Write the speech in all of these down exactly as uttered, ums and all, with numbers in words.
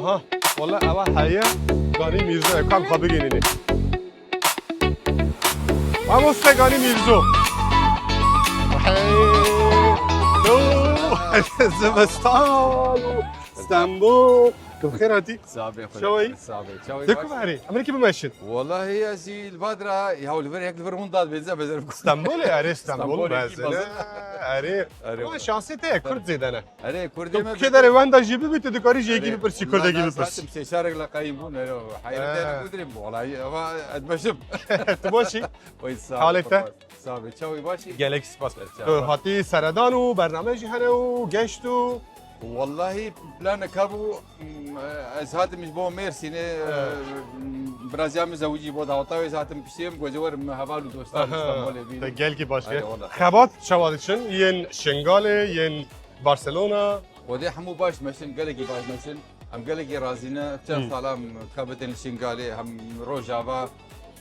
Ha, wala ewa heye. Ganî Mîrzo ye, kam xwe bigêrînê. Mamoste Ganî Mîrzo. Hey. Yo. Zivistan. Stenbol. Tu bi xêr hatî? Sabe, Çawayî? Sabe. Çawayî? De ku herî? Emerîkî bimeşin. Wallahî ez jî li Badra, ya li vir, yek li vir hûn dad bêze bezer. Stenbolê, erê Stenbol bezene. Erê. Erê. Ama şansê te ye, Kurd zêde ne. Erê, Kurdê me. Tu kê derê wenda jî bibî, tu dikarî ji yekî bipirî, çi Kurdekî bipirî. Sêşarek la qayîm bûn, erê, heyret ene Kurdê bû, wala, ama ez meşim. Tu başî? Oy, sağ ol. Halê te? Sağ ol, çawî başî? Gelek spas. Tu hatî seredan û bername jî hene û geşt û. Wallahî planek hebû, m, ez hatim ji bo Mêrsînê, e, m, biraziya min zewicî bo daweta wê, ez hatim piştê min, goce werim heval û dostan Stenbolê bînim. Te gelkî baş kir. Xebat çawa diçin? Yên Şingalê, yên Barcelona. Xwedê hemû baş meşin, gelekî baş meşin. Em gelekî razî ne. Çend sala em xebitin li Şingalê, hem Rojava,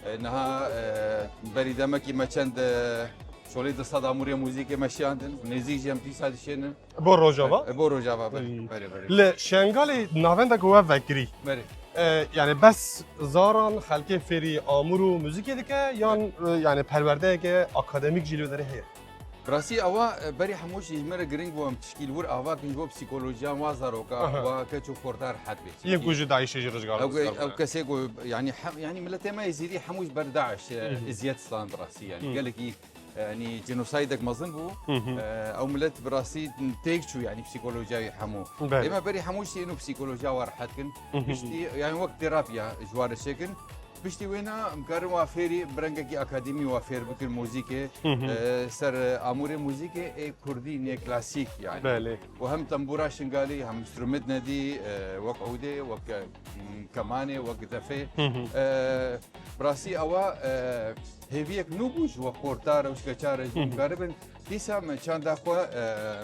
e, niha, e, berî demekî me çend, e, şolê di sed amûrê muzîkê me şiyandin. Nêzîk jî em dîsa dişênin. Bo Rojava? E, bo Rojava, berê, berê, berê. Li Şengalê navendek we vekirî. Berê. E, yani bes zaran xelkê fêrî amûr û muzîkê dike yan, e, yani perwerdeyeke akademîk jî li wê derê heye? Bi rastî ewa, e, berî hemû jî ji me re giring bû, em tişkî li wir ava bikin ji bo psîkolojiya wan zaroka, wa keç û xorta rehet bê. Yên ku ji DAIŞê jî rizgar, ew, rizgar bûne. Ew kesê ku, yanî, hem, yanî miletê me Êzîdî hemû ji ber DAIŞ, e, eziyet stan bi rastî, yanî gelekî, e, yanî genosaydek mezin bû. E, ew milet bi rastî têk çû, yanî psîkolojiya wî hemû. Belê. Ê me berî hemû jî êno psîkolojiya wan rehet kin. Piştî, yanî wek terapiya ji wan re çêkin. Piştî wêna em karin wa fêrî bi rengekî akademî wa fêr bikin muzîkê, e, ser, e, amûrê muzîkê ê kurdî nê klasîk yanî. Belê. Û hem tembûra Şingalî, hem instrument nedî, e, wek ewdê, wek, e, m, kemanê, wek zefê. E, bi rastî ewa, e, hêviyek nû bû ji we xorta re û ji keça re jî em karibin. Dîsa me çanda xwe, e,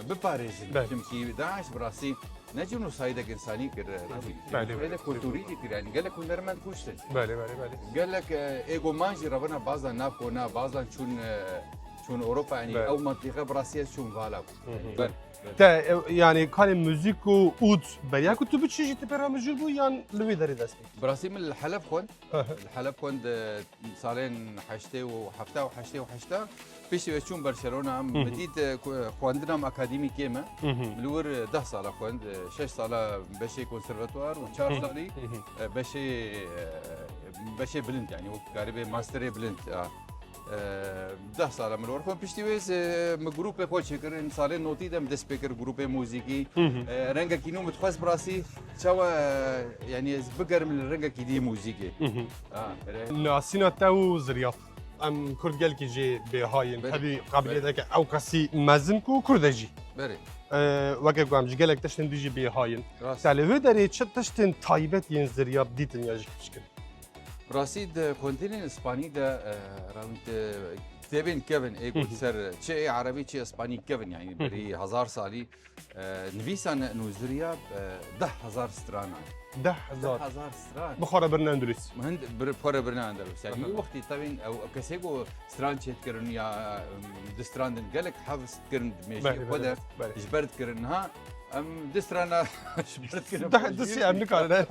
biparêzin. Belê. Çimkî DAIŞ bi rastî ne cînosaydek însanî kir, e, Revî. Belê, belê. Cînosaydek kulturî jî kir, yanî gelek hunermend kuştin. Belê, belê, belê. Gelek, e, êgo man jî revana bazan nav kona, bazan çûn, e, çûn Ewropa, yanî ew mentiqe bi rastî ez çûm vala bû. Belê. Te, e, yanî kanê muzîk û ûd beriya ku tu biçî jî tu pê re mijûl bû yan li wê derê dest pê? Bi rastî min li Heleb xwend. Li Heleb xwend, e, salên heştê û hefta û heştê û heşta. Piştî wê çûm Barcelona, min dît, e, ku, e, xwendina min akademî kêm e. Li wir, e, deh sala xwend, e, şeş sala beşê konservatuar û çar salî, e, beşê, e, beşê bilind, yanî wek karibê masterê bilind. A, e, deh sala min li wir xwend. Piştî wê, e, min grûpê xwe çêkirin. Salên notî de min dest pê kir grûpê muzîkî. E, rengekî nû min dixwest bi rastî çawa, e, yanî ez bigerim li rengekî dî muzîkê. Ha, erê. Nasîna te û Ziryab. Em kurd gelkî jê bêha yin. Belê. Tevî qabiliyeteke ew kesî mezin ku kurd e jî. Belê. Ee, weke ku em ji gelek tiştên dî jî bêha yin. Rast. Te li wê derê çi tiştên taybet yên Ziryab dîtin ya jî piçkin? Rastî di xwendinên Spanî de, e, rewnd, e, kitêbên kevin ê ku ser çi ê erebî çi ê Spanî kevin, yanî berî hezar salî. E, nivîsa ne nûziriya, e, deh hezar strana ye. Deh hezar. Deh hezar stran. Bi xwe re birine Endulîs. Min bi xwe re birine Endulîs. Yanî wî wextî tevîn ew kesê ku stran çêdikirin ya, em, distrandin gelek hevs dikirin mêjiyê xwe de ji ber dikirin. Niha em distrana ji ber dikirin. Deh, du sê em nikarin.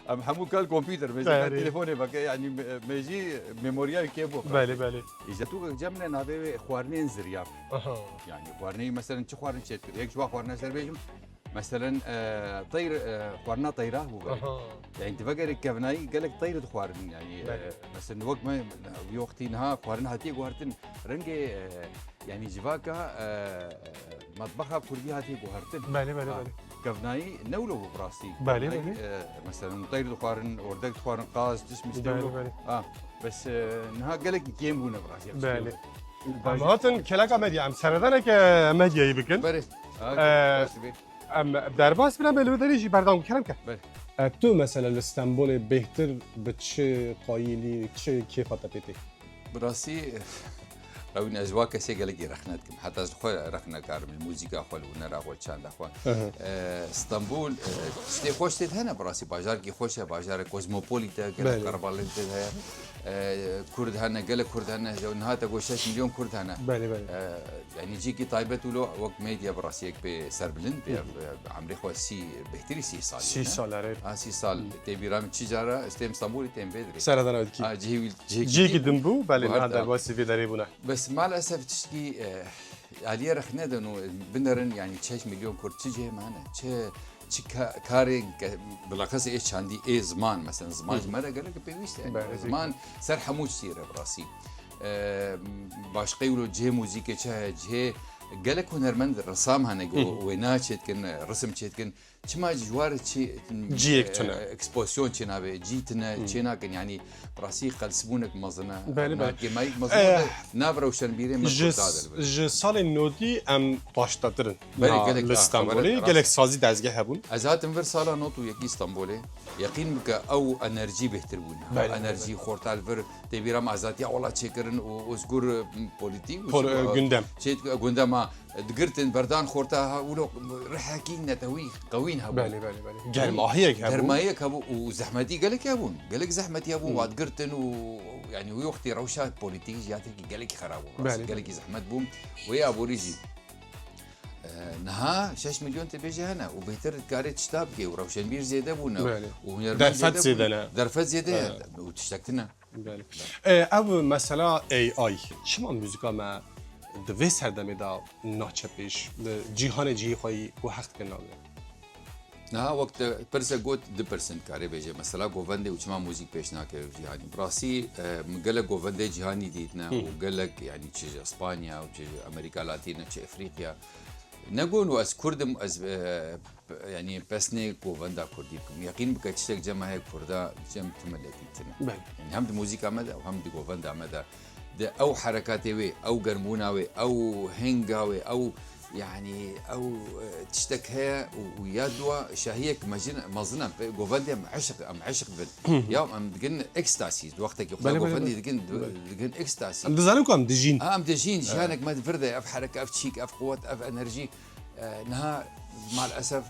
Em hemû kal kompîter, mêjî telefonê veke, yanî me-, mêjî memoriya kê bû. Belê, belê. Îja tu cem ne navê wê xwarinên ziryab. Aha. Yanî xwarinê, meselen, çi xwarin çêdikir? Yek ji wan xwarine ser bêjim, meselen, e, teyr, e, xwarina teyra bû berê. Aha. Yanî tu vegerê kevnayî gelek teyr dixwarin. Yanî, e, belê, meselen, wek me, wî wextî niha xwarin hatiye guhertin. Rengê, e, yanî civaka, e, e, metbexa kurdî hatiye guhertin. Belê, belê, belê. Kevnayî ne wilo bû bi rastî. Belê, belê. Kevnayî, e, meselen, teyr dixwarin, ordek dixwarin, qaz, tişt mîstê wilo. Belê, belê. Ha, bes, e, niha gelekî kêm bûne bi rastî. Belê. Em hatin keleka medya, em seredaneke medyayî bikin. Berê. Ee, em derbas bin, em li wê derê jî berdewam kirin ke. Berê. E, tu mesela li Stenbolê bêhtir bi çi qayîlî, çi kêfa te pê tê? Bi rastî, rewîn ez wa kesê gelekî rexne dikim. Heta ez li xwe rexne karim, li muzîka xwe, li hunera xwe, li çanda xwe. Hı hı. E, Stenbol, e, tiştê xweş tê de hene bi rastî. Bajarekî xweş e, bajarek kozmopolite, gelek, belê, qerebalên tê de heye. e, Kurd hene, gelek Kurd hene, niha te got şeş milyon Kurd hene. Belê, belê. E, yanî cîkî taybet wilo wek medya bi rastiyek pê serbilind bê, e, emrê xwe sî, bêhtirî sî sal. Sî sal, erê. Ha, sî sal. Tê bîra min çi cara, ez têm Stenbolê, têm vê dirê. Serhedana wekî. Ha, cihê wî, cihê Cihekî din bû, belê, Guhert niha a. derbasî vê derê bûne. Bes maalesef tiştkî, e, aliyê rexne de no, binerin, yanî şeş milyon Kurd çi cihê me hene, çi, çi ka-, karên ke, bilaqes ê çandî, ê ziman, mesela ziman ji me re gelek pêwîst e. Belê. Ziman ser hemû tiştî re bi rastî. E, başqe wilo cihê muzîkê çi heye, cihê gelek hunermend resam hene, go wêna çêdikin, resim çêdikin. Çima ji war çi Ciyek tune. e, ekspozisyon çênabe, cî tune, çênakin, yanî bi rastî qelsbûnek mezin e. Belê, belê. Navgemayîk mezin e, nav rewşenbîrê me Ji, Kurda de li vir. Ji salên nodî em baştatir in. Belê, Na gelek li rast, Stenbolê, xeber rast. Gelek sazî dezgeh hebûn. Ez hatim vir sala nod û yekî Stenbolê. Yeqîn bike ew enerjî bêhtir bûn. Belê, Enerjî xorta li vir tê bîra me azadiya wela çêkirin û ozgur, e, polîtîk û Pol-, çi- e, gündem. Çêt-, gundema digirtin berdan xorta ha wilo rihekî netewî qewîn hebû. Belê, belê, belê. Germahiyek hebû. Germayek hebû û zehmetî gelek hebûn. Gelek zehmetî hebûn, wa digirtin û, yanî wî wextî rewşa polîtîk, siyasekî gelekî xerab bû. Belê, belê. Gelekî zehmet bû. Wê aborî jî. E, niha şeş milyon tê bêje hene û bêhtir dikarê tişta bike û rewşenbîr zêde bûne Belê. û hunermend Derfet zêde zêde bûne. ne. Derfet zêde ye Evet. û tiştek tune. Belê. E, ev mesela A I çima muzîka me di vê serdemê de naçe pêş, li cîhanê cihê xwe yî guhext kir nabê? Niha wek te pirse got, du pirsin dikare bêje. Mesela govendê û çima muzîk pêş nake cîhanî. Bi rastî, e, min gelek govendê cîhanî dîtine û gelek, yanî çi ji Espanya û çi ji Amerîka Latîne, çi Efrîqya. Ne got ez Kurd im, ez, e, p-, yanî pesnê govenda Kurdî bikim. Yeqîn bike tiştek cem heye Kurda, cem tu miletî tine. Belê. Yanî hem di muzîka me de û hem di govenda me de. Di ew herekatê wê, ew germbûna wê, ew hinga wê, ew, yanî ew, e, tiştek heye û, û ya dua şahiyek mejin, mezin em, govendê em eşq, em eşq dibin. Ya em digin ekstasî, di wextekî xwe Belê, belê, govendî belê. digin, digin ekstasî. Em dizanin ku em dijîn. Ha, em dijîn, jiyanek me di vir de, ev hereke, ev çîk, ev quwet, ev enerjî, e, niha maalesef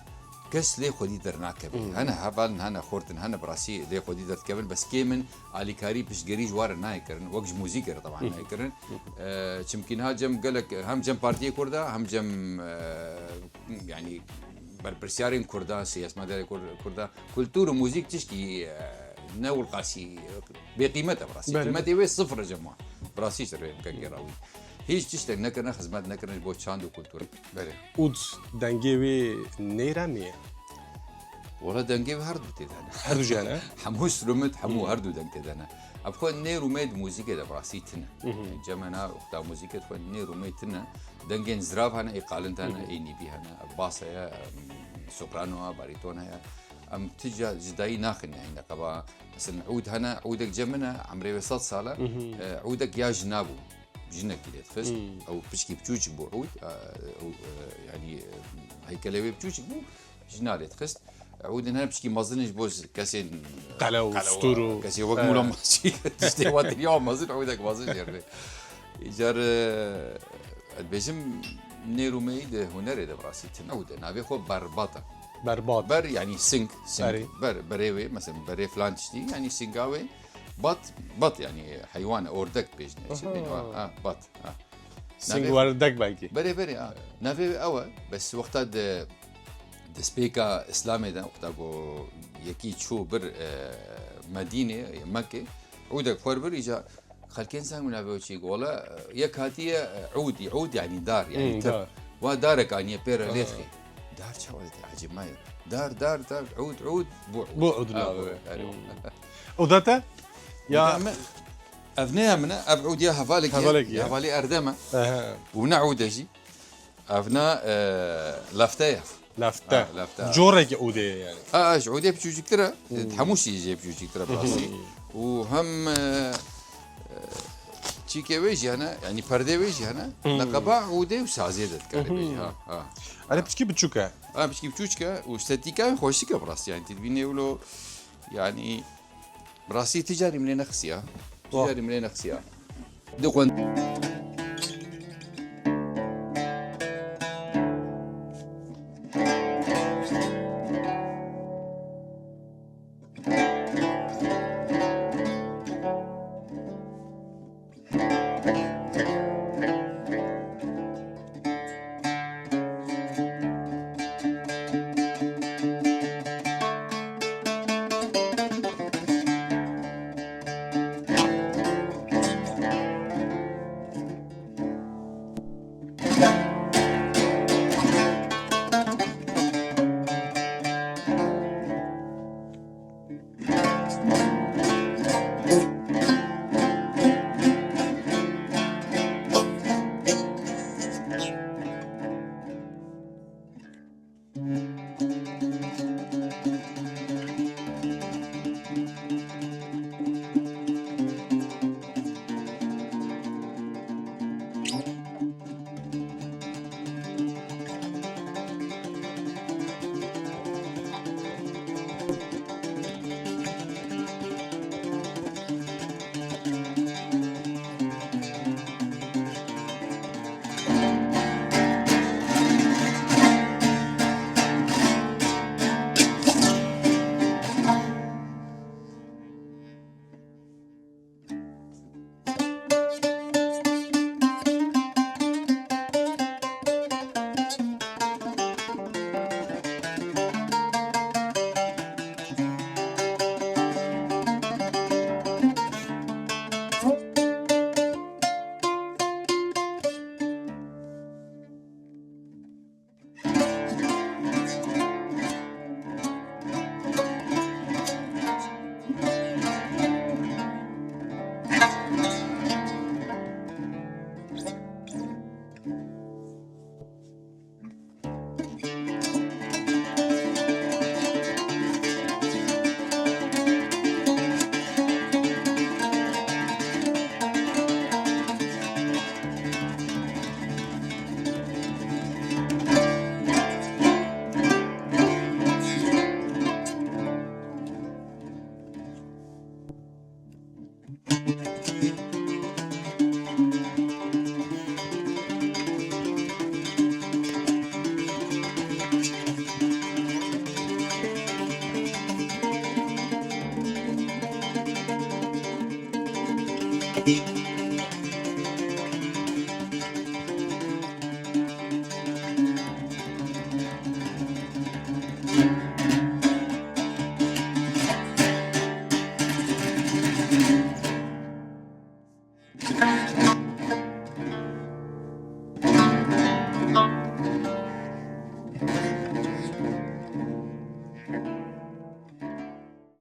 kes lê xwedî dernakeve. Hene hevalin, hene xortin, hene bi rastî lê xwedî derdikevin, bes kêm in, alîkarî, piştgerî ji wan re nayê kirin, wek ji muzîkê re teban nayê kirin. E, çimkî niha cem gelek, hem cem partiyê Kurda, hem cem, e, yanî berpirsiyarên Kurda, siyasetmedarê Kur-, Kurda, kultur û muzîk tişkî, e, ne wilqasî, bêqîmet e bi rastî. Belê. Qîmetê wê sifir e cem wan. Bi rastî ji rê bikekê rawî. Hîç tiştek nekirine, xizmet nekirine ji bo çand û kulturê. Belê. Ûd dengê wê nêremê ye. Wala dengê wê her du tê de ne. Her du jî hene? Hemû strumit, hemû her du deng tê de ne. Ev xwe nêr û mê di muzîkê de bi rastî tine. Cem hene, wexta muzîkê xwe nêr û mê tine. Dengên zirav hene, ê qalind hene, ê nîvî hene, bas heye, soprano heye, barîton heye. Em ti ca-, cudayî naxin, yanî neqeba. Mesela ûd hene, ûdek cem min e, emrê wê sed sal e. E, ûdek ya jina bû. Jinekî lê dixist. Ew piçkî biçûçik bû ûd. E, ew, e, yanî, e, heykelê wê biçûçik bû. Jina lê dixist. Ûdên hene piçkî mezin in ji bo kesên Qelew, qelew, stûr û kesê wek, e, Mûla Masî, tiştê wan tiriya mezin, ûdek mezin jê re. Îcar, e, ez dibêjim nêr û meyî di hunerê de bi rastî tune ûd e. Navê xwe berbat e. Berbat. Ber, yanî sing, sing. Erê. Ber, berê wê, mesela berê filan tiştî, yanî singa wê bat, bat yanî heywan e, ordek bêjine. Çi bêjin, ha, bat, ha. Sing werdek belkî. Berê, berê, ha. Navê wê ew e, bes wexta di destpêka Îslamê de, wexta ku yekî çû bir, e, Medînê, Mekkê, ûdek xwer bir, îca xelkên seng min navê wê çi? Wala, e, yek hatiye, e, ûd, ûd yanî dar, yanî, hmm, tep. Dar. Wa darek aniye pê re lê dixê. Dar çawa dite? Ecêb ma ye. Dar, dar, dar, ûd, ûd, bû ûd. Bû ûd navê wê. Erê. Hmm. Ûda te? Ya. Ûda me, ev ne ya min e, ev ûd ya hevalekî ye. Hevalekî ye. Hevalê Erdem e. Ehe. Û ne ûd e jî. Ev ne, e, lefte ye. Lefte. Ha, lefte. Corekî ûdê ye yanî. Ha, ji ûdê biçûçiktir e. Hemû şî jê biçûçiktir e bi rastî. Û hem, e, e, çîkê wê jî hene, yanî perdê wê jî hene. Neqeba ûdê û sazê de dikare bêjî. Ha, ha. Erê piçkî biçûk e. Ha, piçkî biçûçik e û estetîka wê xweşik e bi rastî. Yanî tu dibînî wilo, yanî, bi rastî ti carî min lê nexistiya. Ti carî min lê nexistiya. Di xwend- Ê